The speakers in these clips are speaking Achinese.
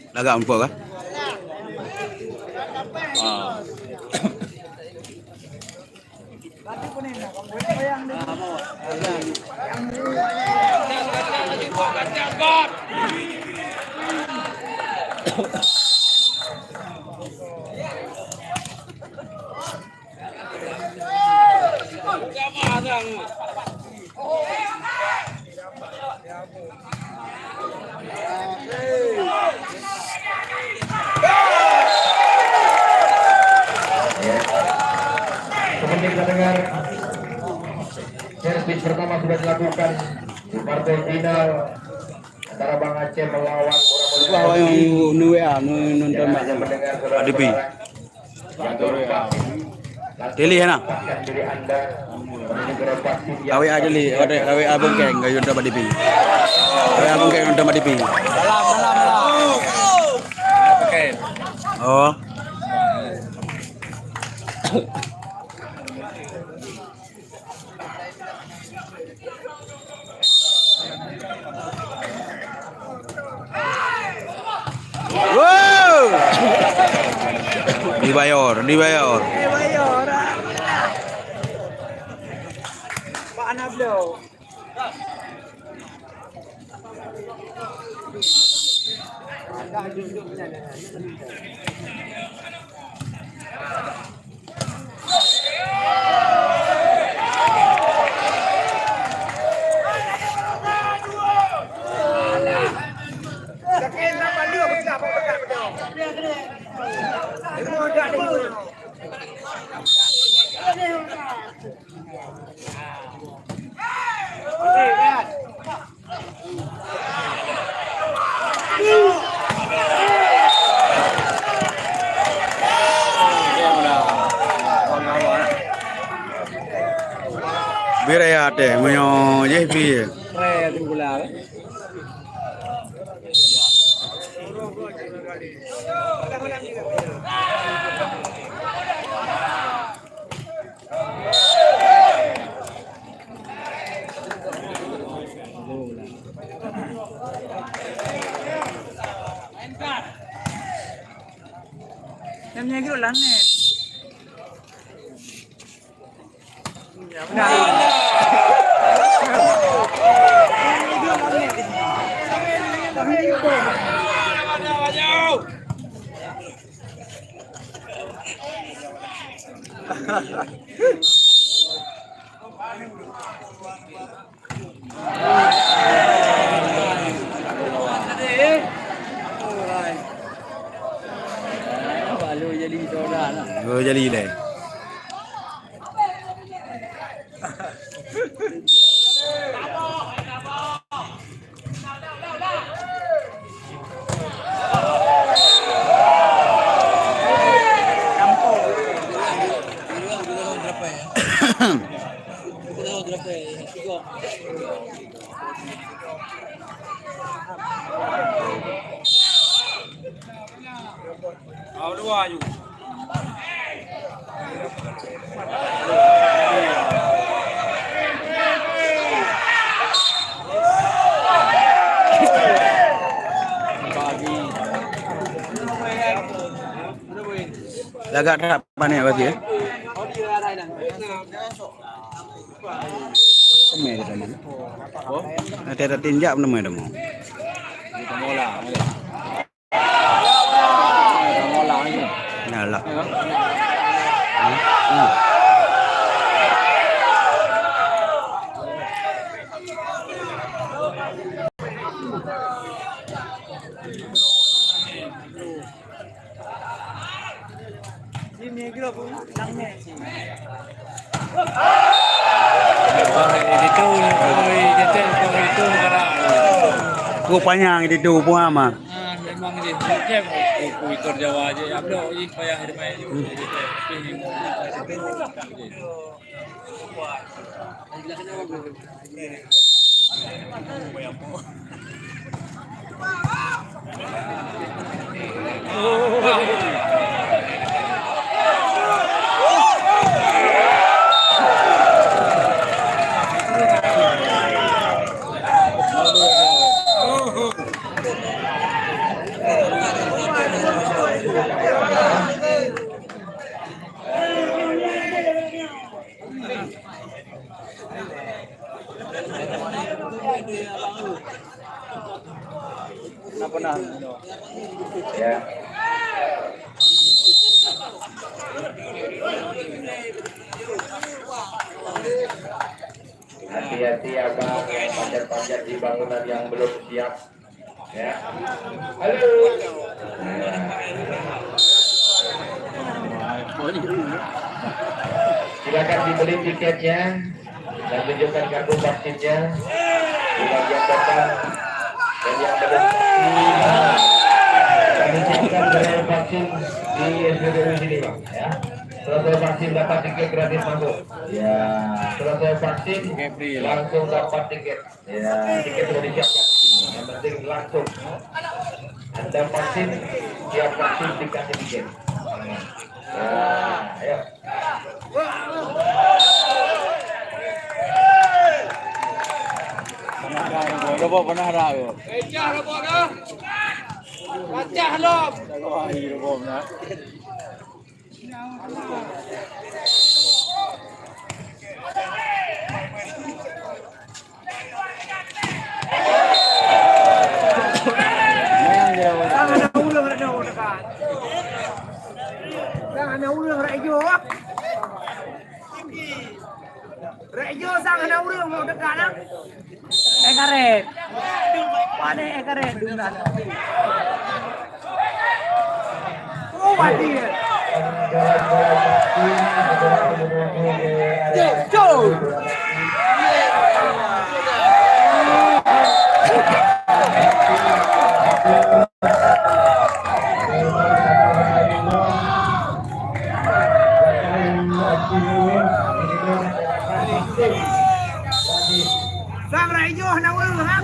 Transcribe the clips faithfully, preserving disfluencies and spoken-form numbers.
Lagak muka kah? Ah. Seperti kita dengar, servis pertama sudah dilakukan di partai final antara Bang Aceh melawan Wah, orang yang nu W A, nu nonton mak. A D P. Tili hana. Awe aja li, awe awe abang keng kayu nonton A D P. Awe abang keng nonton A D P. Dalam, dalam, dalam. Oh. Wow! Dibayar, dibayar. Pak Anablo. Biraya teh meunyoe jih pi. Oh, jadi leh. Lagak that panéh pasti, eh. Teumé kita mana? Oh? Nanti ada tinjak teumé demo. Nah, lah. Ku panyang itu, paham ah. Ah, memang dia. Dia ku, ku ikor Jawa aja. Ya, bro, ini payah dia main. Jadi bangunan yang belum siap. Ya. Halo. Silakan dibeli tiketnya dan tunjukkan kartu vaksinnya di bagian depan. Dan yang belum vaksin, kami siapkan gerai vaksin di S P B U sini, Pak. Ya. Selesai vaksin dapat tiket gratis masuk. Ya. Selesai vaksin langsung dapat tiket. Ya, tiket sudah disiapkan. Yang penting langsung. Anda vaksin, siap vaksin, dikasih tiket. Ya, ayo. Robok pernah raya. Pecah robok dah. Pecah lom. Wah, ini robok dah. Sang hana ureueng rot ijo. Rot ijo sang hana ureueng mau dekat lah. Eh, karet. Pane, eh, karet. Oh, mati. Sang rot ijo hana ureueng, ha?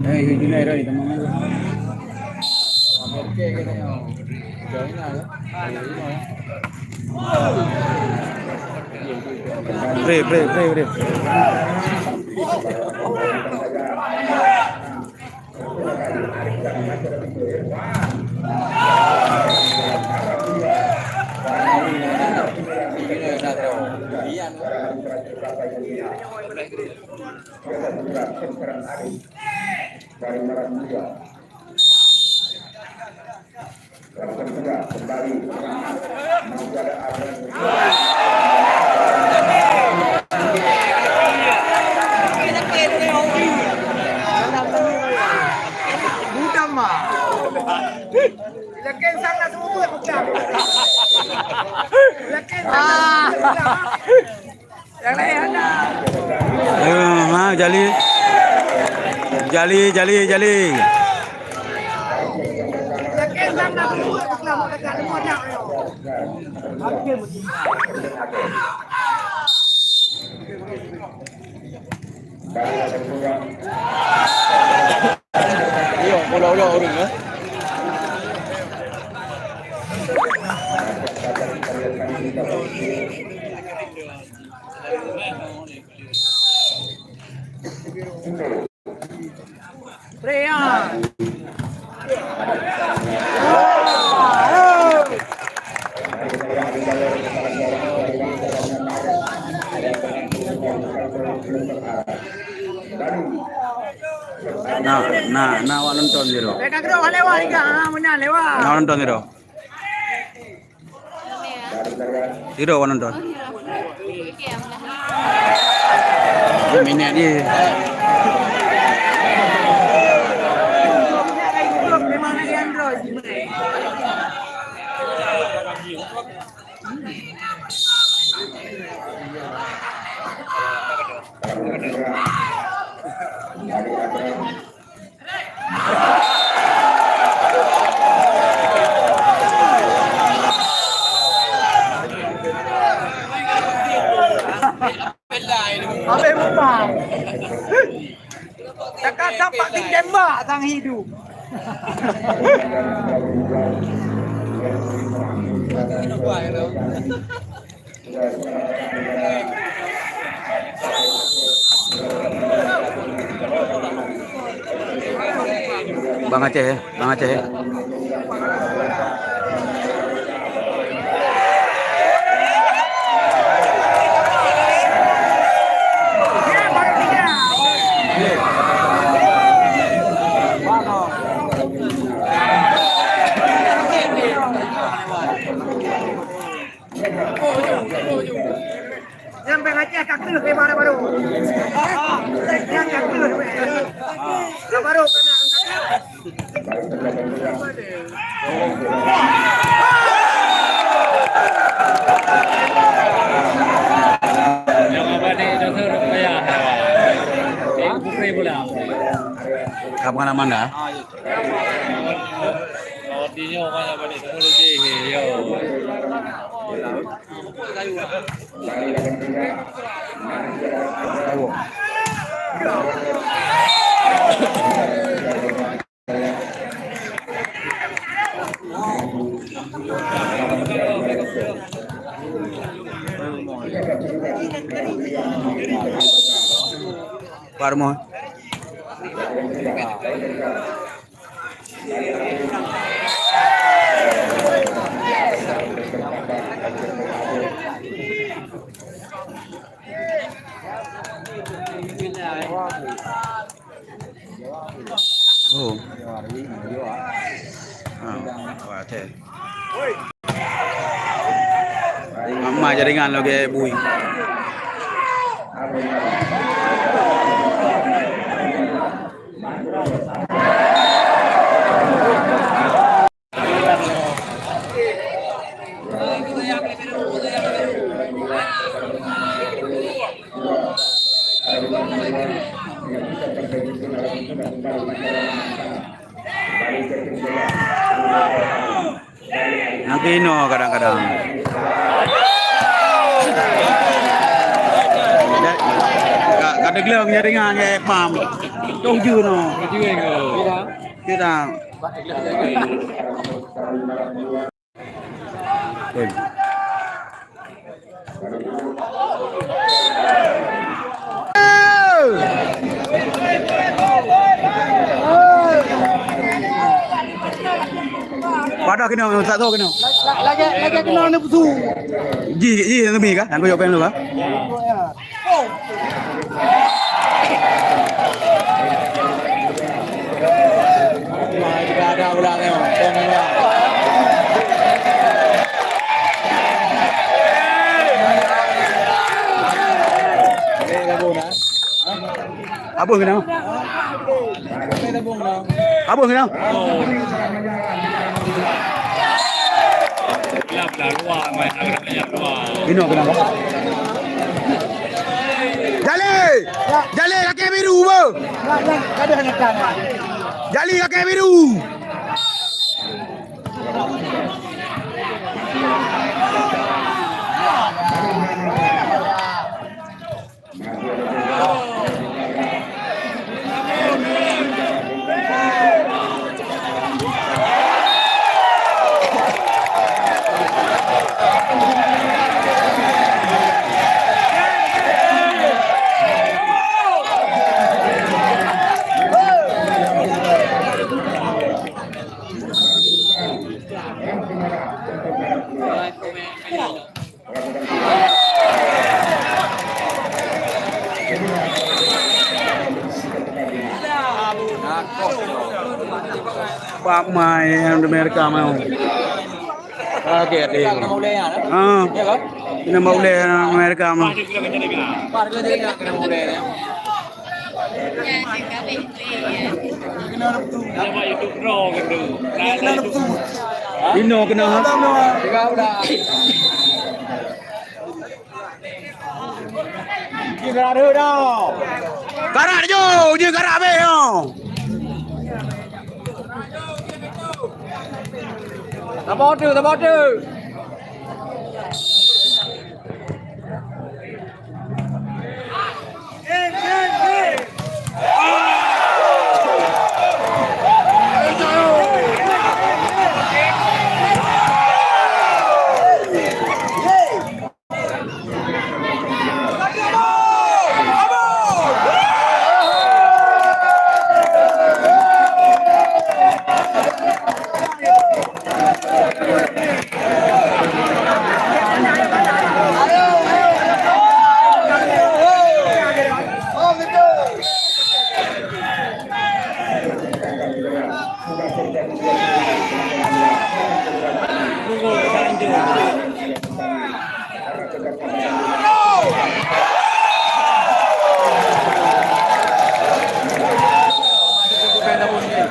Eh, yuk, yuk, yuk, yuk, teman. Bre, bre, bre, bre. Bukan mah. Lakén sang nak semua buat bukan. Lakén sang nak semua buat bukan. Nyang laén hana. Ayo, ha, Jali. Jali, Jali, Jali. Iya, bola-bola orang, eh. Nah, nah, nah, awak nonton je tu. Mereka kedua lewat juga, ha, benar lewat. Nah, awak nonton je tu. Tidur awak nonton. Minat je. Takkan sampai ditembak sang hidup. Bang Aceh, eh? Bang Aceh, eh? Nyang bèk Aceh ka kreueh lé baru-baru. Nyang ka kreueh lé baru. Baru kena angkat. Ka pengalaman dah? Parmo. Oh. Ah, wah, teh. Mama jaringan lagi bui. Nyang keunoe kadang-kadang. Ka, ka teugleng jaringan ngon pam. Tuju no. Kita. Padah keunoe, tak tahu keunoe. Lagèe, lagèe keunoe ni pusu. Ji, ji, nami kah? Yang kuyok pen tu kah? Abon keunoe. Abon keunoe. Inoe keunoe. Jali! Jali kaki biru, beuh! Jali kaki biru! Pak mai yang di Amerika mau. Oke, oke. Ah. Ini mau uleh Amerika mau. Inoe keunoe. Karak jo, je karak beh nyoe. Sabar tu, sabar tu.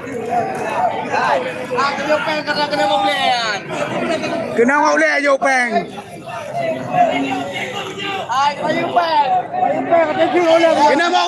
Keuneuk bak ulèe, keuneuk bak ulèe. Keuneuk bak ulèe, Jopeng. Keuneuk bak